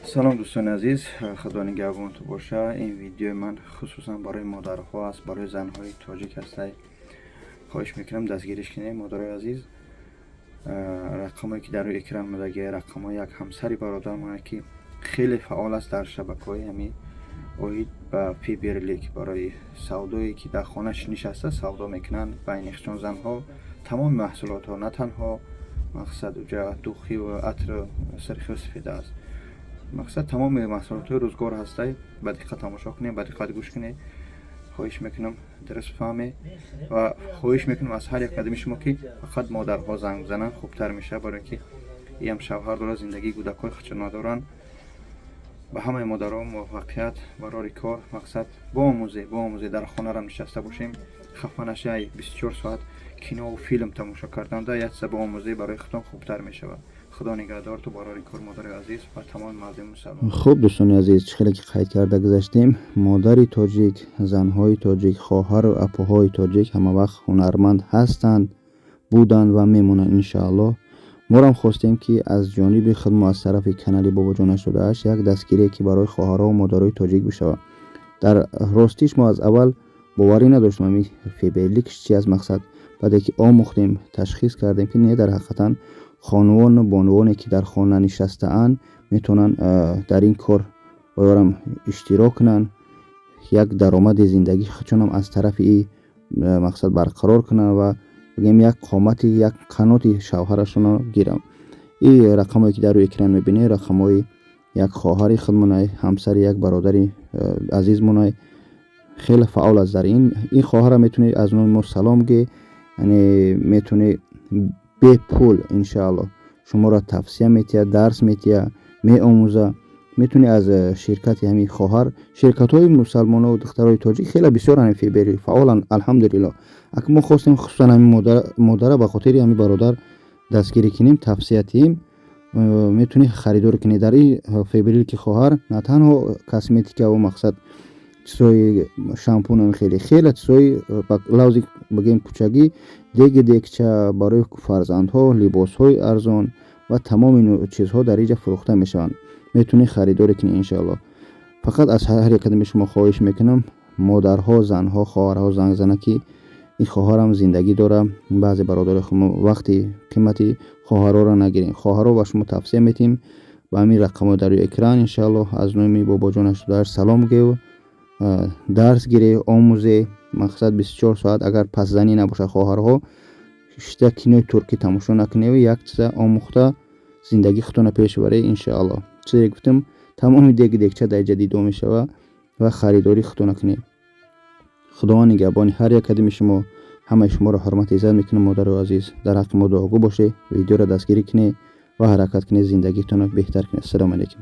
Салом, дӯстони азиз, Худо нигаҳбонтон боша. Ин видеои ман хусусан барои модарҳо аст, барои занҳои тоҷик ҳастай. Хоҳиш мекунам, дастгириш кунед, модарои азиз. Рақамое ки дар рӯи экран омадаги, рақамҳои як ҳамсари бародармон, ки хеле фаъол аст дар шабакаҳои ҳамин оид ба Фаберлик, барои савдое ки дар хонаш нишаста савдо мекунанд байни хичон занҳо. Тамоми маҳсулотҳо, на танҳо мақсад уҷа духиву атру сирхию сафеда аст, мақсад тамоми маҳсулотҳои рӯзгор ҳастай. Ба диққат тамошо кунед, ба диққат гӯш кунед. Хоҳиш мекунам, дуруст фаҳмед ва хоҳиш мекунам аз ҳар як қадами шумо, ки фақат модарҳо занг бизананд, хубтар мешавад, барои ки иам шавҳар дорад, зиндагии кӯдакҳои худшо надоранд. Ба ҳамаи модарон муваффақият барори кор. Мақсад боомӯзе, боомӯзе, дар хонарам нишаста бошем, хафа нашай. 24 соат кинову филм тамошо карданда як чиза боомӯзе, барои худтон хубтар мешавад. Худо нигаҳдор ту, барори кор, модари азиз ва тамоми мардуми мусалмон. Хуб, дӯстони азиз, чӣ хеле ки қайд карда гузаштем, модари тоҷик, занҳои тоҷик, хоҳару апоҳои тоҷик ҳамавақт ҳунарманд ҳастанд, буданд ва мемонанд, иншоаллоҳ. Морам хостем, ки аз ҷониби худ мо аз тарафи канали Бобоҷон 88 як дастгирие ки барои хоҳарҳову модарои тоҷик бишавад. Дар ростиш мо аз аввал боварӣ надоштем, ҳамин Фаберлик чи аст. Мақсад, баъде ки омӯхтем, ташхис кардем, ки не, дар ҳақиқатан хонувону бонувоне ки дар хона нишастаанд, метавонанд дар ин кор оёрам иштирок кунанд, як даромади зиндагии худшонам аз тарафи и мақсад барқарор кунанд ва бигем, як қомати, як қаноти шавҳарашонро гиранд. И рақамое ки дар рӯи экран мебинед, рақамҳои як хоҳари худмонай, ҳамсари як бародари азизмонай, хеле фаъол аст дар ин. Ин хоҳара метавонед аз номи мо салом гӯед, яъне метавонед бепул, иншоаллоҳ, шуморо тавсия метиҳад, дарс метиҳад, меомӯзад. Метавонӣ аз ширкати ҳамин хоҳар, ширкатҳои мусалмоно, духтарои тоҷик хеле бисёр ҳамин Фаберлик фаъоланд, алҳамдулилло. Ака, мо хостем хусусан ҳамин модара ба хотири ҳамин бародар дастгирӣ кунем, тавсия диҳем. Метавонӣ харидорӣ кунӣ дар ин Фаберлики хоҳар. На танҳо косметикаву мақсад чизҳои шампунам, хеле хеле чизҳои ба лавзи бигем кӯчагӣ, деги дегча барои фарзандҳо, либосҳои арзон ва тамоми чизҳо дар инҷа фурӯхта мешаванд. Метавонӣ харидорӣ кунӣ, иншоаллоҳ. Фақат аз ҳар як кадоми шумо хоҳиш мекунам, модарҳо, занҳо, хоҳарҳо занг зананд, ки ин хоҳарам зиндагӣ дорад. Баъзе бародарои худ вақти қимати хоҳарҳоро нагирем. Хоҳарҳо, ба шумо тавсия метиҳем, ба ҳамин рақамҳо дар рӯи экран, иншоаллоҳ, аз номи Бобоҷон 88 салом гӯ, дарс гире, омӯзе. Мақсад, 24 соат агар пасзанӣ набошад, хоҳарҳо, шита кинои туркӣ тамошо накуневу як чиза омӯхта зиндагии худтонро пеш баред, иншоаллоҳ. Чизе гуфтам, тамоми деги дегча дар инҷа дида мешавад ва харидории худтонро кунед. Худованд нигаҳбони ҳар як кадоми шумо. Ҳамаи шуморо ҳурмати иззат мекунам. Модару азиз, дар ҳаққи мо дуогӯ бошед, видеоро дастгирӣ кунед ва ҳаракат кунед, зиндагитонро беҳтар кунед. Ассалому алайкум.